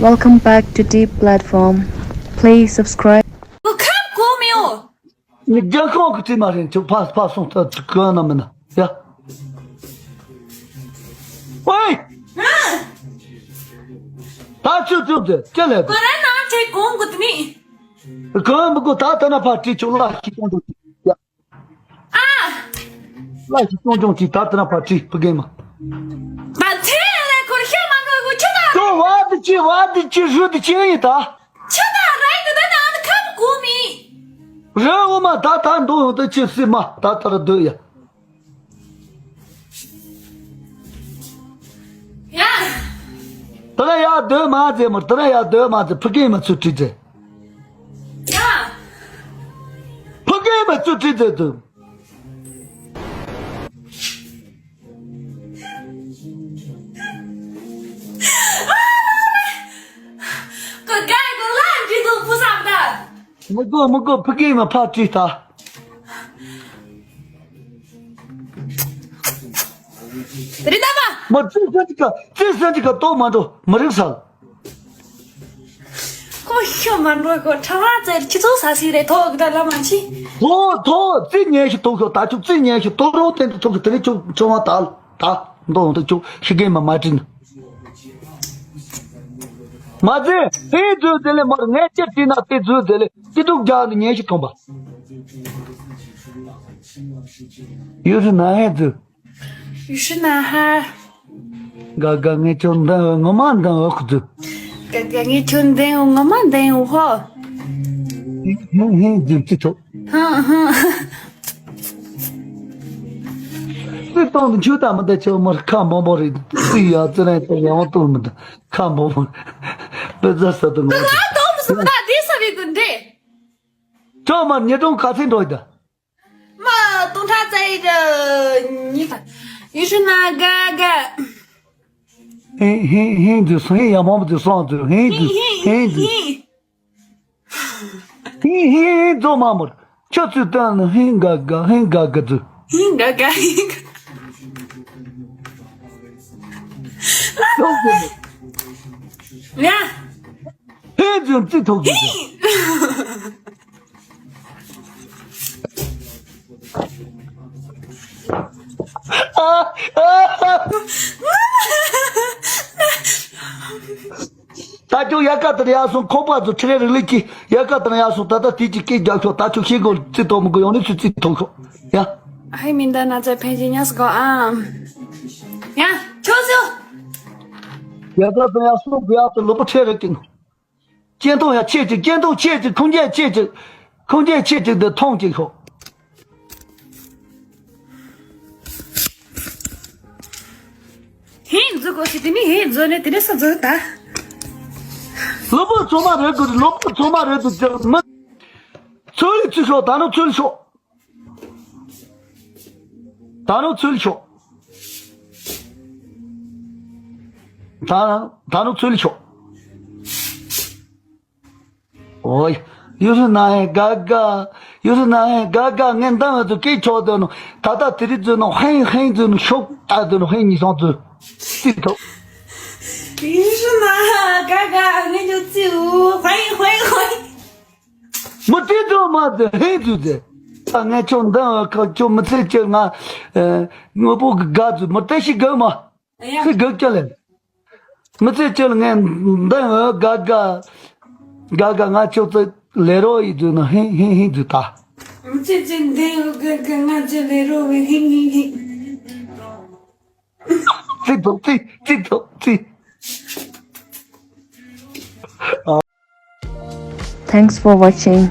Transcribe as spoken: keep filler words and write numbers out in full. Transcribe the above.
Welcome back to Deep Platform. Please subscribe. ཁམ་གོ་མེའོ། ནི་རྒྱལ་ཁོངས་ཀྱི་དྲི་མ་རེད། ཁྱོད་ཕ་ཕ་སོང་ད་གོ་ན་མིན་ན་ཡ། ཝེ། ད་ཚུར་ཚུར་དེ་ཅི་ལས་དེ། ཁོ་རང་ནང་ཁྲིད་གོང་གི་དེ་ནི། གོང་མི་གོ་ད་ད་ན་ཕ་དྲི་ཆོག་ལ་ཤི་གོང་དུ་ཡ། ཨ། ལ་ཤི་གོང་ཅུང་ཅི་ད་ད་ན་ཕ་དྲི་ཕུ་གེ་མ། ད་ཚེ་ལས་ཁོར་ཤ་མ་གོ་གོ་ཆུ་ད། ཅོ་བ་དེ་ཅི་བ་དེ་ཅི་རུ་དེ་ཅི་ཡིན་ད། ཆུ་ད་རའི་གི་ད་ད་ཁམ་གོ་མི། རེ་འོ་མ་ད་ད་འདུག་ཡོང་ད་ཅི་སི་མ་ད་ད་ར་སྡོད་ཡ། ཡ། ད་ར་ཡ་སྡོད་མ་ཟེར་མོ། ད་ར་ཡ་སྡོད་མ་ཟེར། ཕུ་གེ་མ་ཚུར་ཁྲིད་ཟེར། ཡ། ཕུ་གེ་མ་ཚུར་ཁྲིད་ཟེར་དུ། ཀོ་ཀ་ཀོ་ལ་འདི་ཚོ་བུ་སམ་ད། མི་དགོས་མི་དགོས། ཕུ་གེ་མ་ཕར་ཁྲིད་ད། རི་ད་མ། མ་ཙི་སན་ཅི་ཀ་ཙི་སན་ཅི་ཀ་ཏོ་མ་འགྲོ་མི་རིག་སལ། ཁོ་ཤོ་མ་འགྲོ་ཁོ་ཁྲ་བ་ཙེར་ཁྱི་ཚོ་ས་སི་རེ་ཐོག་ད་ལ་མ་ཆི། ཐོ་ཐོ་ཙི་ཉན་ཤི་ཐོག་ཤོ་ད་ཆུ་ཙི་ཉན་ཤི་ཐོ་རོ་ཏན་ཏན་ཐོག་ཤོ་དེ་ནི་ཆུ་ཆུ་བ་ད་ད་འདོ་འདོ་ཆུ་ཤི་གེ་མ་མ་ཏྲིན། མ་ཟེ། ཧེ་ཛུ་དེ་ལེ་མར་ངས་ཅི་ཏི་ན་ཏི་ཛུ་དེ་ལེ་ཏི་ཏུག་རྒྱག་ནི་ཉན་ཤི་ཐོང་པ། ཡུ་སི་ན་ཧེ་ཛུ། ཡུ་སི་ན་ཧ། ག་ག་ངས་ཁྱོད་འདང་ངོ་མ་འདང་འོ་ཁུ་ཛུ། ག་ག་ངས་ཁྱོད་འདང་ངོ་མ་འདང་འོ་ཧོ། ཧེ་ཧེ་ཛུ་ཅི་ཐོ། ཧ་ཧ། སི་ཏང་དུ་ཆུ་ད་མི་ད་ཆོ་མར་ཁ་འབོ་འབོ་རེད། སི་ཡ་ཙི་རེ་ཏོ་ཡང་ཏོ་མི་ད་ཁ་འབོ་འབོ། པེ་ཛ་ས་དུ་ངོ་། ང་ཏོ་མི་སུ་ད་དེ་ས་བི་གུན་དེ། ཁྱོད་མར་ཉེ་དྲུང་ག་ཚིག་འགྲོ་ཡི་ད། མ་སྟོང་ཕྲག་རྩ་ཡི་ཉི་ད། ཡུ་ཤུ་ན་ག་ག། ཧེ་ཧེ་ཧེ་དུ་སོང་ཧེ་ཡ་མོ་དུ་སོང་དུ་ཧེ་དུ་ཧེ་དུ། ཧེ་ཧེ་ཧེ་ཛོ་མ་མོར། ཁྱོད་ཚོས་བསྟན་ནི་ཧེ་འགའ་འགའ་ཧེ་འགའ་འགའ་ཛོ། ཧེ་འགའ་འགའ་ཧེ་འགའ། ཁྱོད་ཚོས། ཡ། ཧེ་ཛོ་རྩི་ཐོག་ཙི་ཛོ། ད་ཁྱོད་ཡ་ཀ་དང་ཡ་སོང་ཁོག་པ་ཚོ་ཁྲེ་རིག་ལེགས་ཀྱི་ཡ་ཀ་དང་ཡ་སོང་ད་ལྟ་དེ་གཅིག་སྐད་རྒྱབ་ཤོག་ད་ཁྱོད་ཤེས་དགོས་རྩི་ཐོག་མི་དགོས་ཡོང་ནས་ཚུར་རྩི་ཐོག་ཤོག་ཡ། ཧེ་མིན་ད་ན་ཚ་ཕན་ཅི་ཉག་སི་གོ་ཨམ། ཡ་ཁྱོད་ཚོ། ཡ་ཀ་དང་ཡ་སོང་གུ་ཡ་དང་ལོ་པོ་ཁྲེ་རིག་ཀྱི་ནོ། སྐྱེ་མཐོང་ཡ་ཆེ་ཅིག་སྐྱེ་མཐོང་ཆེ་ཅིག་ཁུངས་སྐྱེལ་ཆེ་ཅིག་ཁུངས་སྐྱེལ་ཆེ་ཅིག་འདི་མཐོང་ཅིག་ཤོག་ཧེ་འཛུལ་དགོས་ཤིག་དེ་ནི་ཧེ་འཛུལ་ནས་དེ་ནས་སུ་འཛུལ་ད། ལོ་པོ་ཚང་མ་རེད་དགོས་ལོ་པོ་ཚང་མ་རེད་དགོས་ཀྱང་མི། ཚོད་ལས་ཚུལ་ཤོག་ད་ནོ་ཚུལ་ཤོག་ད་ནོ་ཚུལ་ཤོག་ད་ད་ནོ་ཚུལ་ཤོག་ཨོའི། ཡུ་སུ་ན་ཧེ་ག་ག་ཡུ་སུ་ན་ཧེ་ག་ག་ངས་འདང་བ་ཚོ་སྐད་ཆོག་དོན་ནོ། ད་ལྟ་དེ་རིགས་ཚོ་ནོ་ཧེང་ཧེང་ཚོ་ནོ་ཤོག་ད་དོན་ནོ་ཧེང་ཉི་སོང་ཚོ་སྲིད་ཐོག་ཡུ་སུ་ན་ཧེ་ག་ག་ངས་ཉོ་ཚིའུ་ཧེང་ཧེང་ཧེང་། མི་དེ་ཚོ་མ་ཚོ་ཧེང་ཚོ་ཚེ། ད་ངས་ཁྱོད་འདང་བ་ཁ་ཁྱོད་མི་ཚེ་སྐྱེལ་ང་དངོས་པོ་གི་དགའ་ཚོ་མི་དེ་ཞིག་དགའ་མ། ཡ། ཚེ་དགག་སྐྱོ་ལེ། མི་ཚེ་སྐྱོ་ལེ་ངས་འདི་འོ་དགའ་དགའ། དགའ་དགའ་ང་ཁྱོད་ཚོ་ལས་རོགས་ཡིན་དུས་ན་ཧིང་ཧིང་ཧིང་དུས་ད། མི་ཚེ་ཚེ་འདི་འོ་དགའ་དགའ་ང་ཚོ་ལས་རོགས་བའི་ཧིང་ཧིང་ཧིང་། ཚིག་ཐོག་ཚིག་ཚིག་ཐོག་ཚིག Thanks for watching.